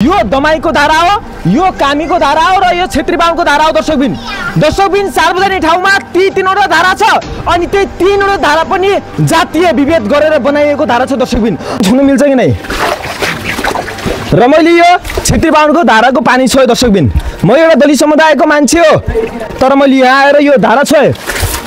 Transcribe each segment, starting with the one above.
यो दमाईको धारा हो, यो कामीको धारा हो र यो क्षेत्री बाहुनको धारा हो। दर्शकबिन सार्वजनिक ठाउँमा ती तीनवटा धारा छ अनि त्यही तीनवटा धारा पनि जातीय विभेद गरेर बनाइएको धारा छ। दर्शकबिन छुन मिल्छ कि नै? र मैले यो क्षेत्री बाहुनको धाराको पानी छोए। दर्शकबिन म एउटा दलित समुदायको मान्छे हो, तर मैले यहाँ आएर यो धारा छोए,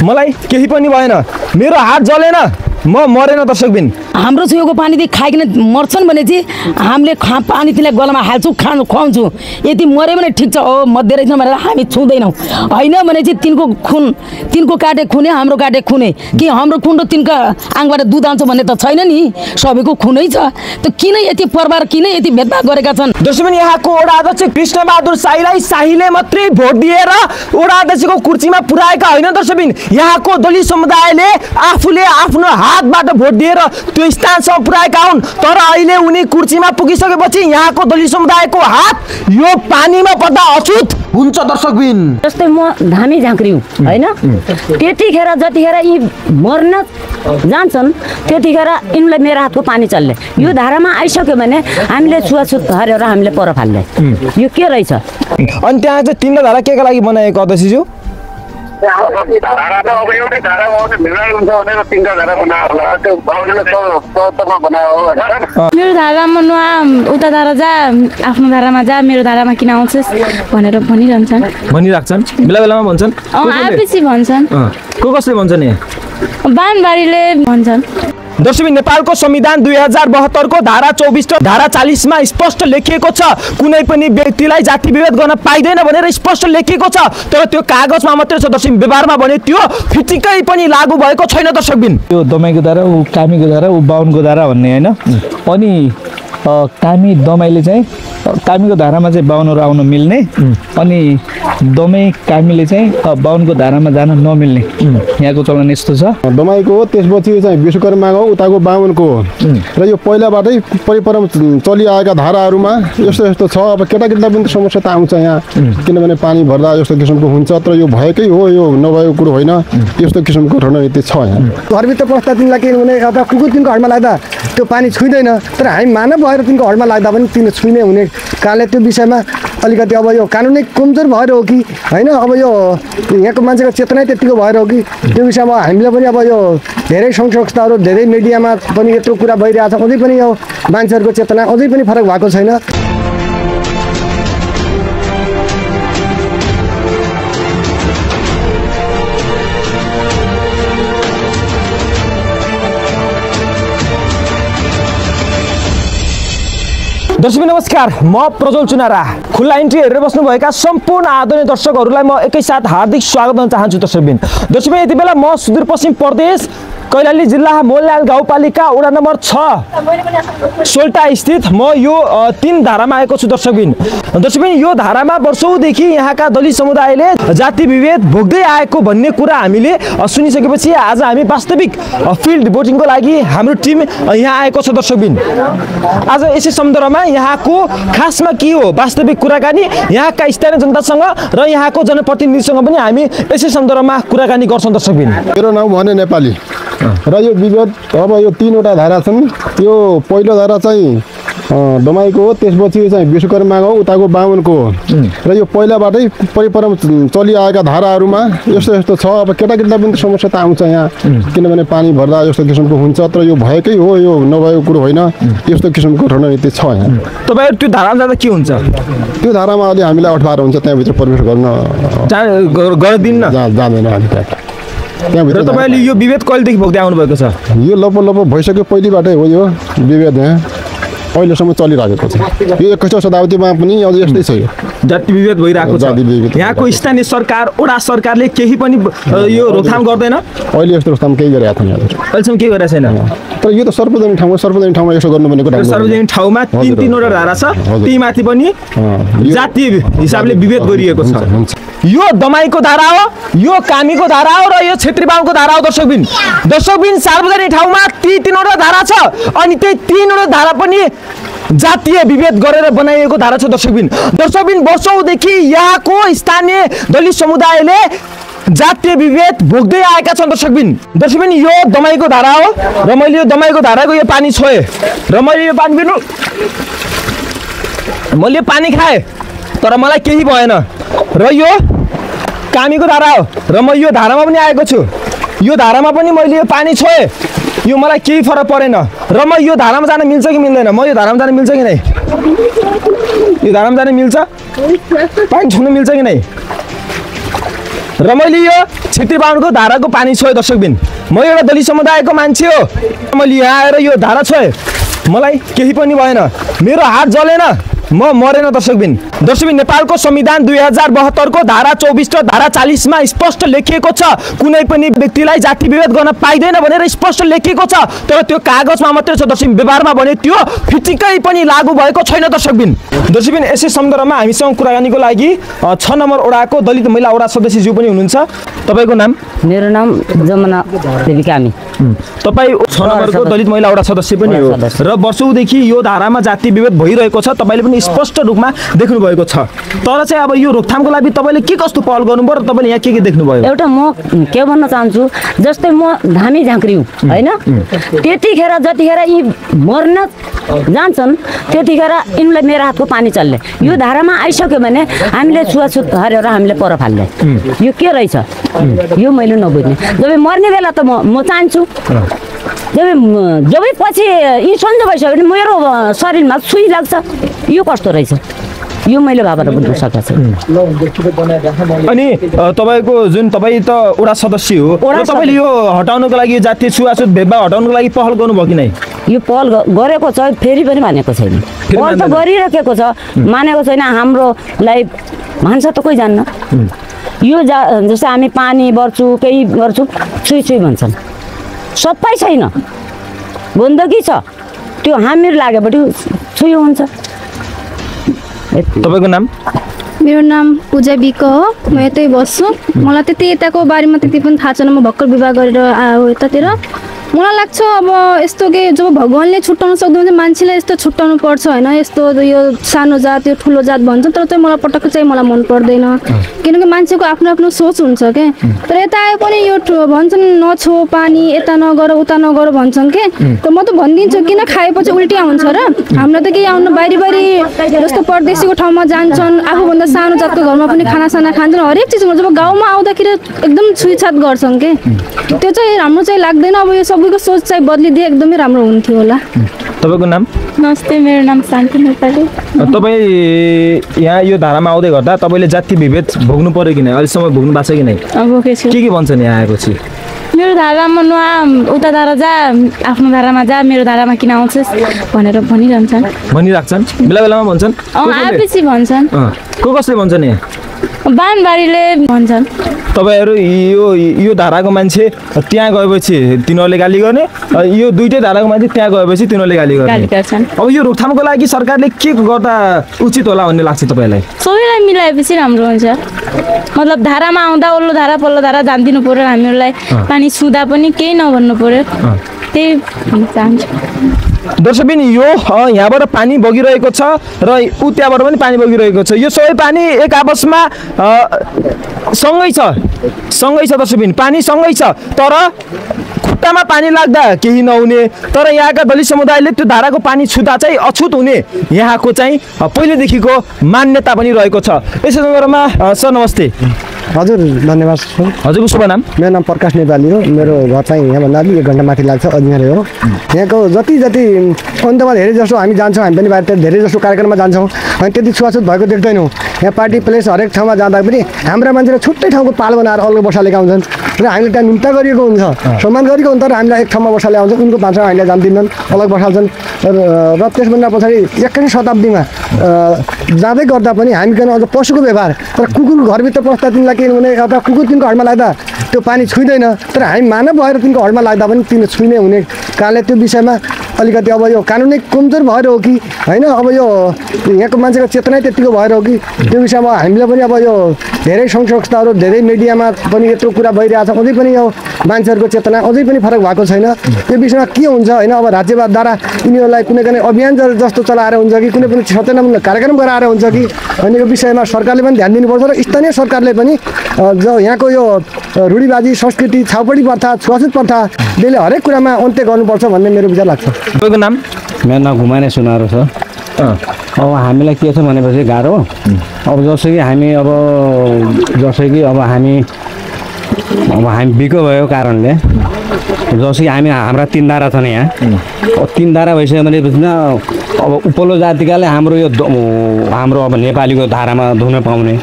मलाई केही पनि भएन, मेरो हात जलेन, म मरेन। दर्शकबिन हाम्रो छेउको पानी दिए खाइकन मर्छन् भने चाहिँ हामीले पानी तिमीलाई गलामा हाल्छौँ, खुवाउँछौँ। यदि मऱ्यो भने ठिक छ, हो मध्य रहेछ भनेर हामी छुँदैनौँ। होइन भने चाहिँ तिनको खुन, तिनको काटे खुने, हाम्रो काटे खुने, कि हाम्रो खुन र तिनको आङबाट दुध आउँछ भन्ने त छैन नि, सबैको खुनै छ। त किन यति परबार, किन यति भेदभाव गरेका छन्? दर्शकबिन यहाँको वडा अध्यक्ष कृष्णबहादुर शाहीलाई शाहीले मात्रै भोट दिएर वडा अध्यक्षको कुर्सीमा पुर्याएका होइन। दर्शकबिन यहाँको दलित समुदायले आफूले आफ्नो हातबाट भोट दिएर त्यो स्थानसम्म पुर्याएका हुन्, तर अहिले उनी कुर्सीमा पुगिसकेपछि यहाँको दलित समुदायको हात यो पानीमा पर्दा अछुत हुन्छ। दर्शकबिन जस्तै म धामी झाँक्री हुँ होइन, त्यतिखेर जतिखेर यी मर्न जान्छन् त्यतिखेर यिनलाई मेरो हातको पानी चल्ने। यो धारामा आइसक्यो भने हामीले छुवाछुत हरेर हामीले पर फाल्ने, यो के रहेछ? अनि त्यहाँ चाहिँ तीनवटा धारा के का लागि बनाएको अध्यक्षज्यू? धारा त अब एउटै धारा आउने भिड हुन्छ भनेर तीनटा धारा बनायो होला, त्यो बाहुनले चौहत्तरमा बनायो हो। मेरो धारामा नआ उता धारा जा, आफ्नो धारामा जा, मेरो धारामा किन आउँछस् भनेर भनिराख्छन्, बेला बेलामा भन्छन्, आएपछि भन्छन्। कसले भन्छन्? बानबारीले भन्छन्। दर्शकबिन नेपालको संविधान 2072 को धारा 24 र धारा 40 मा स्पष्ट लेखिएको छ कुनै पनि व्यक्तिलाई जाति विभेद गर्न पाइदैन भनेर स्पष्ट लेखिएको छ, तर त्यो कागजमा मात्रै छ। दर्शकबिन व्यवहारमा भने त्यो फिटिकै पनि लागू भएको छैन। दर्शकबिन यो दमाईको धारा, ऊ कामीको धारा, ऊ बाहुनको धारा भन्ने होइन। अनि कामी दमाईले चाहिँ कामीको धारामा चाहिँ बाहुनहरू आउन मिल्ने, अनि दमाई कामीले चाहिँ बाहुनको धारामा जान नमिल्ने, यहाँको चलन यस्तो छ। दमाईको त्यसपछि चाहिँ विश्वकर्माको उताको बाहुनको र यो पहिलाबाटै परिपरम चलिआएका धाराहरूमा यस्तो यस्तो छ। अब केटाकेटीलाई पनि समस्या त आउँछ यहाँ, किनभने पानी भर्दा यस्तो किसिमको हुन्छ, तर यो भएकै हो, यो नभएको कुरो होइन, यस्तो किसिमको रणनीति छ यहाँ। घरभित्र पस्दा तिमीलाई के हुने, अथवा कुकुर तिनको हडमा लाग्दा त्यो पानी छुइँदैन, तर हामी मानव भएर तिनको हडमा लाग्दा पनि तिनीहरू छुइने हुने कारणले त्यो विषयमा अलिकति अब यो कानुनै कमजोर भएर हो कि होइन, अब यो यहाँको मान्छेको चेतनै त्यतिको भएर हो कि त्यो विषयमा हामीले पनि अब यो धेरै सङ्घ संस्थाहरू, धेरै मिडियामा पनि यत्रो कुरा भइरहेछ, अझै पनि यो मान्छेहरूको चेतना अझै पनि फरक भएको छैन। दर्शक नमस्कार, म प्रज्वल चुनारा। खुल्ला इन्ट्री हेरेर बस्नुभएका सम्पूर्ण आदरणीय दर्शकहरूलाई म एकैसाथ हार्दिक स्वागत गर्न चाहन्छु। दर्शकबिन यति बेला म सुदूरपश्चिम प्रदेश कैलाली जिल्ला मोललाल गाउँपालिका वडा नम्बर 6 सोल्टा स्थित म यो 3 धारामा आएको छु। दर्शकबिन यो धारामा वर्षौंदेखि यहाँका दलित समुदायले जाति विभेद भोग्दै आएको भन्ने कुरा हामीले सुनिसकेपछि आज हामी वास्तविक फिल्ड भोटिङको लागि हाम्रो टिम यहाँ आएको छ। दर्शकबिन आज यसै सन्दर्भमा यहाँको खासमा के हो वास्तविक कुराकानी यहाँका स्थानीय जनतासँग र यहाँको जनप्रतिनिधिसँग पनि हामी यसै सन्दर्भमा कुराकानी गर्छौँ। दर्शकबिन मेरो नाम भने नेपाली र यो विगत अब यो 3वटा धारा छन्। यो पहिलो धारा चाहिँ दमाईको हो, त्यसपछि चाहिँ विश्वकर्माको उताको बाहुनको र यो पहिलाबाटै परिपरम चलिआएका धाराहरूमा यस्तो यस्तो छ। अब केटाकेटीलाई पनि समस्या त आउँछ यहाँ, किनभने पानी भर्दा यस्तो किसिमको हुन्छ, तर यो भएकै हो, यो नभएको कुरो होइन, यस्तो किसिमको रणनीति छ यहाँ। तपाईहरु त्यो धारामा जाँदा के हुन्छ? त्यो धारामा अलि हामीलाई अठबार हुन्छ, त्यहाँभित्र प्रवेश गर्न जाँदैन त्यहाँभित्र। तपाईँले यो विभेद कहिलेदेखि भोग्दै आउनु भएको छ? यो लगभग भइसक्यो, पहिलेबाटै हो यो विभेद, यहाँ अहिलेसम्म चलिरहेको छ। यो 21औं शताब्दीमा पनि अझ यस्तै छ, यो जाति विभेद भइरहेको छ। यहाँको स्थानीय सरकार, वडा सरकारले केही पनि यो रोकथाम गर्दैन? अहिले यस्तो रोकथाम केही गरेको छैन, अहिलेसम्म केही गरेको छैन। तर यो त सार्वजनिक ठाउँमा यसो गर्नु भनेको सार्वजनिक ठाउँमा 3-3वटा धारा छ, तीमाथि पनि जातीय हिसाबले विभेद गरिएको छ। यो दमाईको धारा हो, यो कामीको धारा हो र यो क्षेत्री बाहुनको धारा हो। दर्शकबिन सार्वजनिक ठाउँमा ती 3वटा धारा छ अनि त्यही 3वटा धारा पनि जातीय विभेद गरेर बनाइएको धारा छ। दर्शकबिन वर्षौंदेखि यहाँको स्थानीय दलित समुदायले जातीय विभेद भोग्दै आएका छन्। दर्शकबिन यो दमाईको धारा हो र मैले यो दमाईको धाराको यो पानी छोए र मैले यो पानी पिनु मैले पानी खाएँ तर मलाई केही भएन र यो कामीको धारा हो र म यो धारामा पनि आएको छु यो धारामा पनि मैले यो पानी छोएँ यो मलाई केही फरक परेन र म यो धारामा जान मिल्छ कि मिल्दैन म यो धारामा जान मिल्छ कि नै यो धारामा जान मिल्छ पानी छुन मिल्छ कि नै र मैले यो छेत्री बाहुनको धाराको पानी छोएँ दर्शकबिन म एउटा दलित समुदायको मान्छे हो मैले यहाँ आएर यो धारा छोएँ मलाई केही पनि भएन मेरो हात जलेन म मरेन दर्शकबिन नेपालको संविधान 2072 को धारा 24 र धारा 40 मा स्पष्ट लेखिएको छ कुनै पनि व्यक्तिलाई जाति विभेद गर्न पाइदैन भनेर स्पष्ट लेखिएको छ तर त्यो कागजमा मात्रै छ दर्शकबिन व्यवहारमा भने त्यो फिटिकै पनि लागू भएको छैन दर्शकबिन यसै सन्दर्भमा हामीसँग कुराकानीको लागि 6 नम्बर वडाको दलित महिला वडा सदस्यज्यू पनि हुनुहुन्छ तपाईको नाम मेरो नाम जमुना देवी कामी तपाई 6 नम्बरको दलित महिला वडा सदस्य पनि हो र वर्षौंदेखि यो धारामा जाति विभेद भइरहेको छ तपाईले पनि स्पष्ट रूपमा देख्नु भएको छ तर चाहिँ अब यो रोकथामको लागि तपाईले के कस्तो पहल गर्नुभयो र तपाईले यहाँ के देख्नु भयो एउटा म के भन्न चाहन्छु जस्तै म धामी झाँक्री हुँ हैन त्यतिखेर जतिखेर यी मर्न जान्छन् त्यतिखेर यिनले मेरो हातको पानी चल्ले यो धारामा आइसक्यो भने हामीले छुवाछुत गरेर हामीले पर फाल्ने यो के रहेछ यो मैले नबुझ्ने जब मर्ने बेला त म चाहन्छु जब पछि यी सन्जो भइसक्यो भने मेरो शरीरमा सुई लाग्छ यो कस्तो रहेछ यो मैले भाबाट बुझ्न सकेको छु अनि तपाईको जुन तपाई त वडा सदस्य हो र तपाईले यो हटाउनको लागि जातीय छुवाछुत भेदभाव हटाउनको लागि पहल गर्नुभयो कि नै यो पहल गरेको छ फेरि पनि मानेको छैन पहल त गरिराखेको छ मानेको छैन हाम्रोलाई मान्छ त कोही जान्न यो जस्तो हामी पानी बर्छु केही गर्छु छुई छुई भन्छन् सबै छैन गन्दगी छ त्यो हामीहरू लागेपछि छुई हुन्छ तपाईको नाम मेरो नाम पूजा बिक हो म यतै बस्छु मलाई त्यति यताको बारेमा त्यति पनि थाहा छैन म भर्खर विवाह गरेर आयो यतातिर मलाई लाग्छ अब यस्तो के जब भगवानले छुट्याउन सक्दैन मान्छेलाई यस्तो छुट्याउनु पर्छ होइन यस्तो यो सानो जात यो ठुलो जात भन्छ तर चाहिँ मलाई पटक्क चाहिँ मलाई मन पर्दैन किनकि मान्छेको आफ्नो आफ्नो सोच हुन्छ के तर यता आयो पनि यो भन्छन् नछो पानी यता नगर उता नगर भन्छन् के त म त भनिदिन्छु किन खाएपछि उल्टी आउँछ र हाम्रो त केही आउनु बाहिरी बाहिरी जस्तो परदेशीको ठाउँमा जान्छन् आफूभन्दा सानो जातको घरमा पनि खानासाना खान्छन् हरेक चिज जब गाउँमा आउँदाखेरि एकदम छुइछात गर्छन् के त्यो चाहिँ राम्रो चाहिँ लाग्दैन अब यो सबैको सोच चाहिँ बदलिदिए एकदमै राम्रो हुन्थ्यो होला तपाईको नाम नमस्ते मेरो नाम शान्ति नेपाली तपाई यहाँ यो धारामा आउँदै गर्दा तपाईले जाति विभेद भोग्नु पर्यो कि नै अहिलेसम्म भोग्नु भएको छ कि नै भोगेछु के भन्छन् यहाँ आएपछि मेरो धारामा नुहा उता धारा जा आफ्नो धारामा जा मेरो धारामा किन आउँछस् भनेर भनिराख्छन् बेला बेलामा भन्छन् आएपछि भन्छन् को कसले भन्छन् यहाँ बानबारीले भन्छन् तपाईहरु यो धाराको मान्छे त्यहाँ गएपछि तिनीहरूले गाली गर्ने यो दुईटै धाराको मान्छे त्यहाँ गएपछि तिनीहरूले गाली गर्ने अब यो रोकथामको लागि सरकारले के गर्दा उचित होला भन्ने लाग्छ तपाईलाई सबैलाई मिलाएपछि राम्रो हुन्छ मतलब धारामा आउँदा ओल्लो धारा पल्लो धारा जान्दिनु पर्यो हामीहरूलाई पानी छुदा पनि केही नभन्नु पर्यो त्यही भन्न चाहन्छु दर्शकबिन यो यहाँबाट पानी बगिरहेको छ र उ त्यहाँबाट पनि पानी बगिरहेको छ यो सबै पानी एक आपसमा सँगै छ दर्शकबिन पानी सँगै छ तर खुट्टामा पानी लाग्दा केही नहुने तर यहाँका दलित समुदायले त्यो धाराको पानी छुँदा चाहिँ अछुत हुने यहाँको चाहिँ पहिलेदेखिको मान्यता पनि रहेको छ यसै सन्दर्भमा सर नमस्ते हजुर धन्यवाद सर हजुरको शुभ नाम मेरो नाम प्रकाश नेपाली हो मेरो घर चाहिँ यहाँभन्दा अलि 1 घन्टा माथि लाग्छ अजमेरै हो यहाँको जति अन्तमा धेरै जसो हामी जान्छौँ हामी पनि बाहिर धेरै जसो कार्यक्रममा जान्छौँ अनि त्यति छुवाछुत भएको देख्दैनौँ यहाँ पार्टी प्लेस हरेक ठाउँमा जाँदा पनि हाम्रा मान्छेले छुट्टै ठाउँको पाल बनाएर अलग बसालेका हुन्छन् र हामीले त्यहाँ निम्ता गरिएको हुन्छ सम्मान गरेको हुन्छ तर हामीलाई एक ठाउँमा बसाले आउँछ उनको भाषा हामीले जान्दैनन् अलग बसाल्छन् र त्यसभन्दा पछाडि 21औं शताब्दीमा जाँदै गर्दा पनि हामी कहाँ अझ पशुको व्यवहार तर कुकुर घरभित्र पस्दा तिनलाई के हुने अथवा कुकुर तिनको हडमा लाग्दा त्यो पानी छुइँदैन तर हामी मानव भएर तिनको हडमा लाग्दा पनि तिन छुइने हुने कारणले त्यो विषयमा अलिकति अब यो कानुनी कमजोर भएर हो कि होइन अब यो यहाँको मान्छेको चेतना त्यतिको भएर हो कि त्यो विषयमा हामीले पनि अब यो धेरै सङ्घ संस्थाहरू धेरै मिडियामा पनि यत्रो कुरा भइरहेछ अझै पनि यो मान्छेहरूको चेतना अझै पनि फरक भएको छैन त्यो विषयमा के हुन्छ होइन अब राज्यवादद्वारा यिनीहरूलाई कुनै अभियान जस्तो चलाएर हुन्छ कि कुनै पनि सचेतनामूलक कार्यक्रम गराएर हुन्छ कि अनि यो विषयमा सरकारले पनि ध्यान दिनुपर्छ र स्थानीय सरकारले पनि जो यहाँको यो रूढिवादी संस्कृति छाउपडी प्रथा छुवाछुत प्रथाले हरेक कुरामा अन्त्य गर्नुपर्छ भन्ने मेरो विचार लाग्छ तपाईँको नाम मेरो नाम घुमाने सुनारो छ अब हामीलाई के छ भनेपछि गाह्रो अब जस्तो कि हामी अब हामी बिको भएको कारणले जस्तो कि हाम्रा 3 धारा छन् यहाँ 3 धारा भइसक्यो भने अब उपल्लो जातिकाले हाम्रो अब नेपालीको धारामा धुन पाउने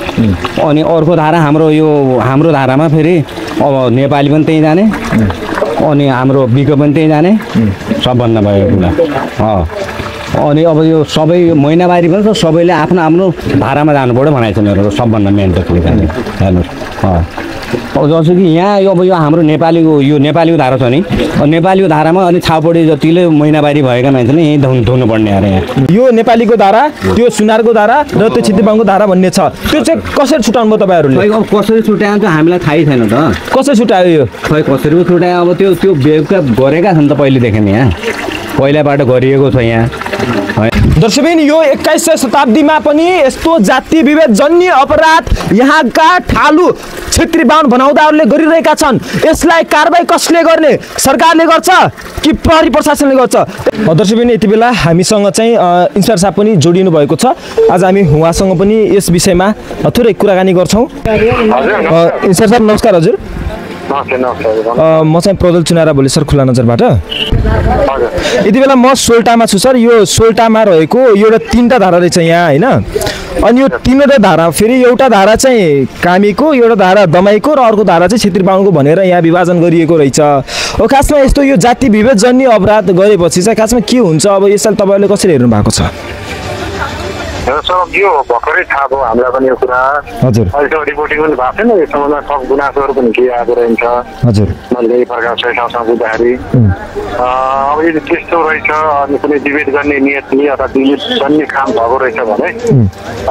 अनि अर्को धारा हाम्रो धारामा फेरि अब नेपाली पनि त्यही जाने अनि हाम्रो बिको पनि त्यही जाने सबभन्दा भएको कुरा अनि अब यो सबै महिनावारी पनि सबैले आफ्नो धारामा जानु पर्यो भनेको छ मेरो सबभन्दा मेन त हेर्नुहोस् अब जस्तो कि यहाँ अब यो हाम्रो नेपालीको धारा छ नि नेपालीको धारामा अनि छाउपडी जतिले महिनावारी भएका मान्छेले यहीँ धुनुपर्ने अरे यहाँ यो नेपालीको धारा त्यो सुनारको धारा र त्यो छितेबाङको धारा भन्ने छ त्यो चाहिँ कसरी छुटाउनु भयो तपाईँहरूले अब कसरी छुट्यायो त हामीलाई थाहै छैन त कसरी छुटायो यो खै कसरी छुट्यायो अब त्यो बेगका गरेका छन् त पहिलेदेखि यहाँ पहिलाबाट गरिएको छ यहाँ दर्शकबिन यो 21औं शताब्दीमा पनि यस्तो जाति विभेद जन्य अपराध यहाँका ठालु क्षेत्री बाहुन बनाउँदाहरूले गरिरहेका छन् यसलाई कारबाही कसले गर्ने सरकारले गर्छ कि प्रहरी प्रशासनले गर्छ दर्शकबिन यति बेला हामीसँग चाहिँ इन्स्पेक्टर साहब पनि जोडिनु भएको छ आज हामी उहाँसँग पनि यस विषयमा थोरै कुराकानी गर्छौं इन्स्पेक्टर साहब नमस्कार हजुर म चाहिँ प्रज्वल चुनारा बोले सर खुला नजरबाट यति बेला म सोल्टामा छु सर यो सोल्टामा रहेको एउटा 3टा धारा रहेछ यहाँ हैन अनि यो 3वटा धारा फेरि एउटा धारा चाहिँ कामीको एउटा धारा दमाईको र अर्को धारा चाहिँ क्षेत्री बाहुनको भनेर यहाँ विभाजन गरिएको रहेछ हो खासमा यस्तो यो जाति विभेद जन्य अपराध गरेपछि चाहिँ खासमा के हुन्छ अब यसलाई तपाईहरुले कसरी हेर्नु भएको छ सब यो भर्खरै थाहा भयो हामीलाई पनि यो कुरा हजुर अहिले त रिपोर्टिङ पनि भएको छैन यो सम्बन्धमा थप गुनासोहरू पनि के आएको रहन्छ हजुर मैले यही प्रकार सही ठाउँसँग बुझ्दाखेरि अब यदि त्यस्तो रहेछ अनि कुनै डिबेट गर्ने नियतले अथवा डिबेट गर्ने काम भएको रहेछ भने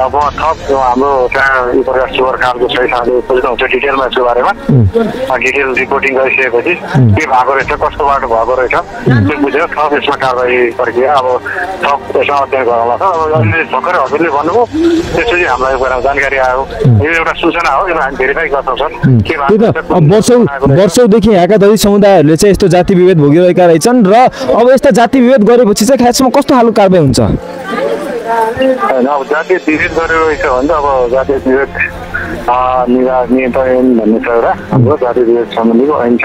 अब थप हाम्रो त्यहाँ यो प्रकार सुरकारको सही ठाउँले बुझ्नुहुन्छ डिटेलमा यसको बारेमा डिटेल रिपोर्टिङ गरिसकेपछि के भएको रहेछ कसकोबाट भएको रहेछ त्यो बुझेर थप यसमा कारबाही प्रक्रिया अब थप यसमा अध्ययन गराउला छ अब अहिले भर्खरै हजुरले भन्नुभयो त्यसपछि हामीलाई यो कुरामा जानकारी आयो यो एउटा सूचना हो यो हामी भेरिफाई गर्छौँ सर वर्षौंदेखि यहाँका दलित समुदायहरूले चाहिँ यस्तो जाति विभेद भोगिरहेका रहेछन् र अब यस्ता जाति विभेद गरेपछि चाहिँ खासमा कस्तो खालको कारबाही हुन्छ होइन अब जातीय विभेद गरेर रहेछ भने त अब जातीय विभेद नियन्त्रण भन्ने छ एउटा हाम्रो जातीय विभेद सम्बन्धीको ऐन छ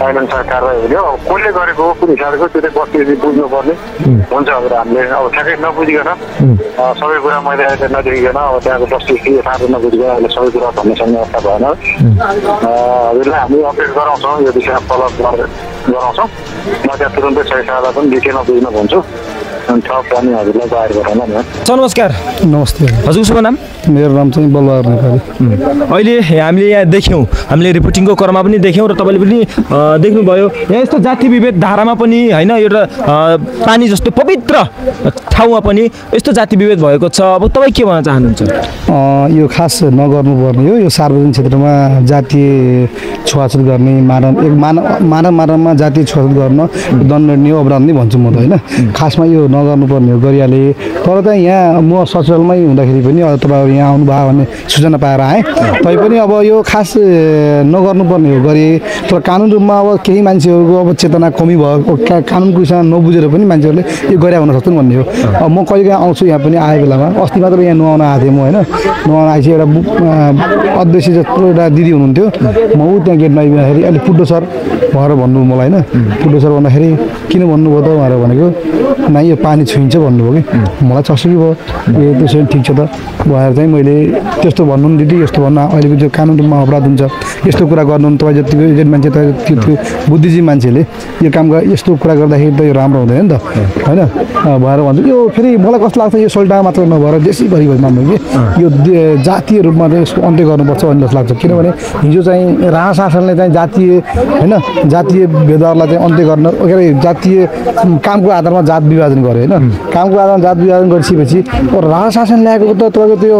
ऐन अनुसार कारबाही हुने अब कसले गरेको हो कुन हिसाबको त्यो चाहिँ बस्ती बुझ्नुपर्ने हुन्छ अब हामीले अब ठ्याक्कै नबुझिकन सबै कुरा मैले अहिले नदेखिकन अब त्यहाँको बस्ती के थाहा नबुझिकन अहिले सबै कुरा भन्ने सक्ने अवस्था भएन हजुरलाई हामी अपडेट गराउँछौँ यो विषयमा फलोअप गराउँछौँ म त्यहाँ तुरन्तै सही सादा पनि डिटेलमा बुझ्न भन्छु अनि थप अनि हजुरलाई बाहिर गराउन नि सर नमस्कार नमस्ते हजुरको शुभ नाम मेरो नाम चाहिँ बलबहादुर नेपाली अहिले हामीले यहाँ देख्यौँ हामीले रिपोर्टिङको क्रममा पनि देख्यौँ र तपाईँले पनि देख्नुभयो यहाँ यस्तो जाति विभेद धारामा पनि होइन एउटा पानी जस्तो पवित्र ठाउँमा पनि यस्तो जाति विभेद भएको छ अब तपाईँ के भन्न चाहनुहुन्छ यो खास नगर्नुपर्ने हो यो सार्वजनिक क्षेत्रमा जातीय छुवाछुत गर्ने मानवमा जातीय छुवाछुत गर्न दण्डनीय अपराध नै भन्छु म त होइन खासमा यो नगर्नुपर्ने हो गरिहाले तर त यहाँ म सचिवालयमै हुँदाखेरि पनि तपाईँहरू यहाँ आउनुभयो भन्ने सूचना पाएर आएँ तैपनि अब यो खास नगर्नुपर्ने हो गरे तर कानुन रूपमा अब केही मान्छेहरूको अब चेतना कमी भयो कानुनको विषयमा नबुझेर पनि मान्छेहरूले यो गरे हुन सक्छन् भन्ने हो अब म कहिलेकाहीँ आउँछु यहाँ पनि आए बेलामा अस्ति मात्र यहाँ नुहाउन आएको थिएँ म होइन नुहाउन आएपछि एउटा अध्यक्ष जस्तो एउटा दिदी हुनुहुन्थ्यो म ऊ त्यहाँ गेटमा आइदिँदाखेरि अहिले पुड्डो सर भनेर भन्नुभयो मलाई होइन पुड्डो सर भन्दाखेरि किन भन्नुभयो त भनेर भनेको न यो पानी छुइन्छ भन्नुभयो कि मलाई चस्की भयो ए त्यसो ठिक छ त भएर चाहिँ मैले त्यस्तो भन्नु नि दिदी यस्तो भन्नु अहिलेको जो कानुन रूपमा अपराध हुन्छ यस्तो कुरा गर्नु तपाईँ जतिको एजेन्ट मान्छे त्यो बुद्धिजीवी मान्छेले यो काम यस्तो कुरा गर्दाखेरि त यो राम्रो हुँदैन नि त होइन भएर भन्छु यो फेरि मलाई कस्तो लाग्छ यो सोल्टा मात्र नभएर देशैभरि मान्नु कि यो जातीय रूपमा चाहिँ यसको अन्त्य गर्नुपर्छ भन्ने जस्तो लाग्छ किनभने हिजो चाहिँ राणा शासनले चाहिँ जातीय होइन जातीय भेदभावलाई चाहिँ अन्त्य गर्न के अरे जातीय कामको आधारमा जात विभाजन गर्यो होइन कामको आधारमा जात विभाजन गरिसकेपछि राणा शासन ल्याएको त तपाईँको त्यो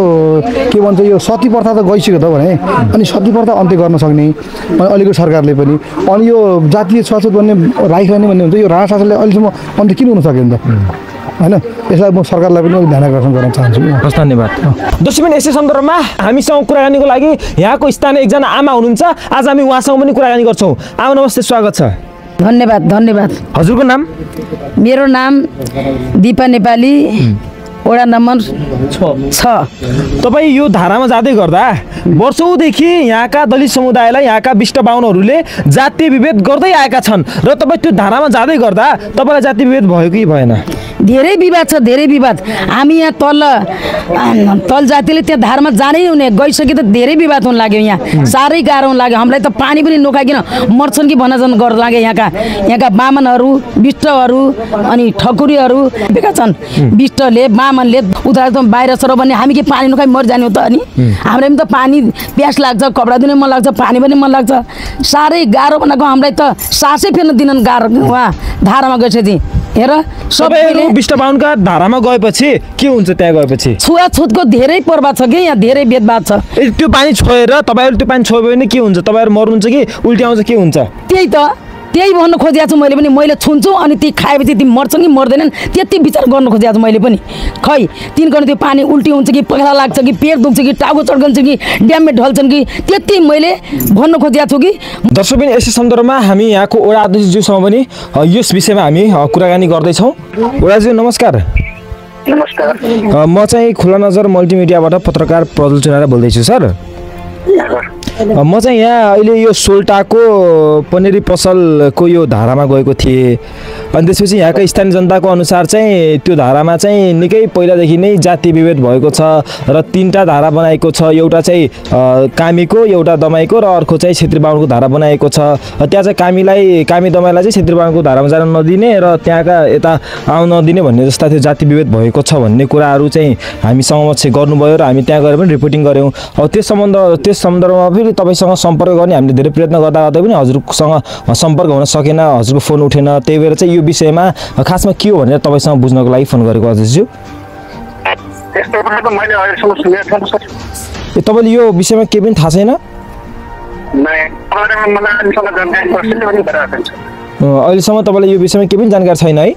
के भन्छ यो सती प्रथा त गइसक्यो त भने अनि सती प्रथा अन्त्य गर्न सक्ने अनि अहिलेको सरकारले पनि अनि यो जातीय छुवाछुत भन्ने राखिरहने भन्ने हुन्छ यो राणा शासनले अहिलेसम्म अन्त्य किन हुन सकेन त होइन यसलाई म सरकारलाई पनि ध्यान आकर्षण गर्न चाहन्छु हस् धन्यवाद दर्शकबिन यसै सन्दर्भमा हामीसँग कुराकानीको लागि यहाँको स्थानीय एकजना आमा हुनुहुन्छ आज हामी उहाँसँग पनि कुराकानी गर्छौँ आमा नमस्ते स्वागत छ धन्यवाद धन्यवाद हजुरको नाम मेरो नाम दिपा नेपाली वडा नम्बर 6। तपाईँ यो धारामा जाँदै गर्दा वर्षौँदेखि यहाँका दलित समुदायलाई यहाँका विष्ट बाहुनहरूले जातीय विभेद गर्दै आएका छन् र तपाईँ त्यो धारामा जाँदै गर्दा तपाईँलाई जातीय विभेद भयो कि भएन? धेरै विवाद छ, धेरै विवाद। हामी यहाँ तल जातिले त्यहाँ धारमा जानै हुने गइसके त धेरै विवाद हुन लाग्यो। यहाँ साह्रै गाह्रो हुन लाग्यो। हामीलाई त पानी पनि नोकाइकन मर्छन् कि भन्न गर्न लाग्यो। यहाँका बामनहरू, विष्टहरू अनि ठकुरीहरू बेका छन्। विष्टले बामनले उता बाहिर सर भने हामी के पानी नखाइ मरिजाने हो त? अनि हामीलाई पनि त पानी प्यास लाग्छ, कपडा धुने मन लाग्छ, पानी पनि मन लाग्छ। साह्रै गाह्रो भनेको हामीलाई त सासै फेर्न दिनन् गाह्रो उहाँ धारामा गएपछि। हेर सबैले विष्ट बाहुनका धारामा गएपछि के हुन्छ? त्यहाँ गएपछि छुवाछुतको धेरै प्रभाव छ कि यहाँ धेरै भेदभाव छ। त्यो पानी छोएर तपाईँहरू त्यो पानी छोयो भने के हुन्छ? तपाईँहरू मर्नुहुन्छ कि उल्टी आउँछ, के हुन्छ? त्यही भन्न खोजेको छु मैले पनि। मैले छुन्छु अनि ती खाएपछि ती मर्छन् कि मर्दैनन् त्यति विचार गर्न खोजेको छु मैले पनि। खै तिनको त्यो पानी उल्टी हुन्छ कि पखाला लाग्छ कि पेट दुख्छ कि टाउको चड्कन्छ कि ड्याममा ढल्छन् कि त्यति मैले भन्न खोजेको छु कि। दर्शकबिन यसै सन्दर्भमा हामी यहाँको वडा अध्यक्षज्यूसँग पनि यस विषयमा हामी कुराकानी गर्दैछौँ। वडाज्यू नमस्कार। नमस्कार। म चाहिँ खुला नजर मल्टिमिडियाबाट पत्रकार प्रज्वल चुनारा बोल्दैछु सर। म चाहिँ यहाँ अहिले यो सोल्टाको पनेरी पसलको यो धारामा गएको थिएँ अनि त्यसपछि यहाँका स्थानीय जनताको अनुसार चाहिँ त्यो धारामा चाहिँ निकै पहिलादेखि नै जातीय विभेद भएको छ र 3टा धारा बनाएको छ। एउटा चाहिँ कामीको, एउटा दमाईको र अर्को चाहिँ छेत्री बाहुनको धारा बनाएको छ। त्यहाँ चाहिँ कामी दमाईलाई चाहिँ छेत्री बाहुनको धारामा जान नदिने र त्यहाँका यता आउन नदिने भन्ने जस्ता त्यो जातीय विभेद भएको छ भन्ने कुराहरू चाहिँ हामी समक्ष गर्नुभयो र हामी त्यहाँ गएर पनि रिपोर्टिङ गऱ्यौँ। अब त्यस सन्दर्भमा फेरि तपाईँसँग सम्पर्क गर्ने हामीले धेरै प्रयत्न गर्दा पनि हजुरसँग सम्पर्क हुन सकेन, हजुरको फोन उठेन। त्यही भएर चाहिँ यो विषयमा खासमा के हो भनेर तपाईँसँग बुझ्नको लागि फोन गरेको अध्यक्षज्यू। तपाईँले यो विषयमा केही पनि थाहा छैन? अहिलेसम्म तपाईँलाई यो विषयमा केही पनि जानकारी छैन है?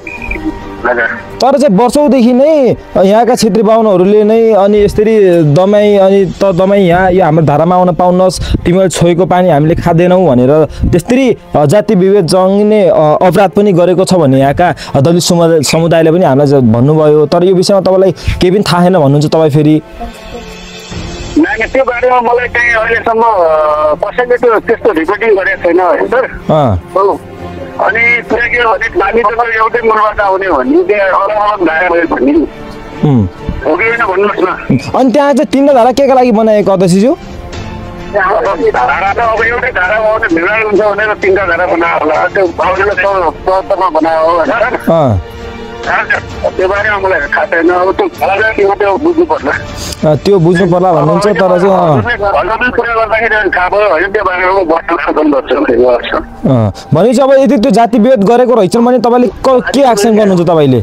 तर चाहिँ वर्षौँदेखि नै यहाँका छेत्री बाहुनहरूले नै अनि यसरी दमाई अनि त दमाई यहाँ यो हाम्रो धारामा आउन पाउनुहोस्, तिमीहरू छोएको पानी हामीले खाँदैनौँ भनेर त्यसरी जातीय विभेद जङ्गिने अपराध पनि गरेको छ भन्ने यहाँका दलित समुदायले पनि हामीलाई भन्नुभयो। तर यो विषयमा तपाईँलाई केही पनि थाहा छैन भन्नुहुन्छ तपाईँ फेरि? त्यो बारेमा मलाई चाहिँ अहिलेसम्म कसैले त्यस्तो रिपोर्टिङ गरेको छैन है सर। अनि कुरा के हो भने हामी त एउटै मूलबाट आउने भन्ने अलग अलग धारा भयो भन्ने हो कि होइन भन्नुहोस् न। अनि त्यहाँ चाहिँ 3 धारा केका लागि बनाएको अध्यक्षज्यू? धारा त अब एउटै धारामा आउने भिड हुन्छ भनेर 3टा धारा बनायो होला। त्यो बाहुनले चौहत्तरमा बनायो होइन? त्यो बारेमा मलाई थाहा छैन। अब त्यो बुझ्नु पर्ला, त्यो बुझ्नु पर्ला भन्नुहुन्छ। तर चाहिँ कुरा गर्दाखेरि थाहा भयो होइन त्यो बारेमा भनेपछि अब यदि त्यो जाति विभेद गरेको रहेछन् भने तपाईँले के एक्सन गर्नुहुन्छ तपाईँले?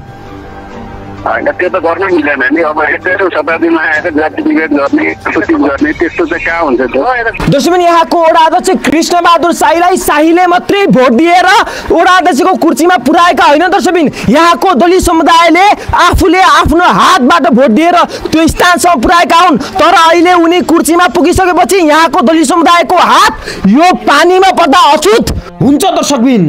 होइन त्यो त गर्न मिलेन नि। अब यस्तो शताब्दीमा आएर जाति विभेद गर्ने त्यस्तो चाहिँ कहाँ हुन्छ त्यो? दोस्रो यहाँको वडा अध्यक्ष कृष्णबहादुर शाहीले मात्रै भोट दिएर वडा अध्यक्षको कुर्सीमा पुर्याएका होइन दर्शकबिन। यहाँको दलित समुदायले आफूले आफ्नो हातबाट भोट दिएर त्यो स्थानसम्म पुर्याएका हुन्। तर अहिले उनी कुर्सीमा पुगिसकेपछि यहाँको दलित समुदायको हात यो पानीमा पर्दा अछुत हुन्छ दर्शकबिन।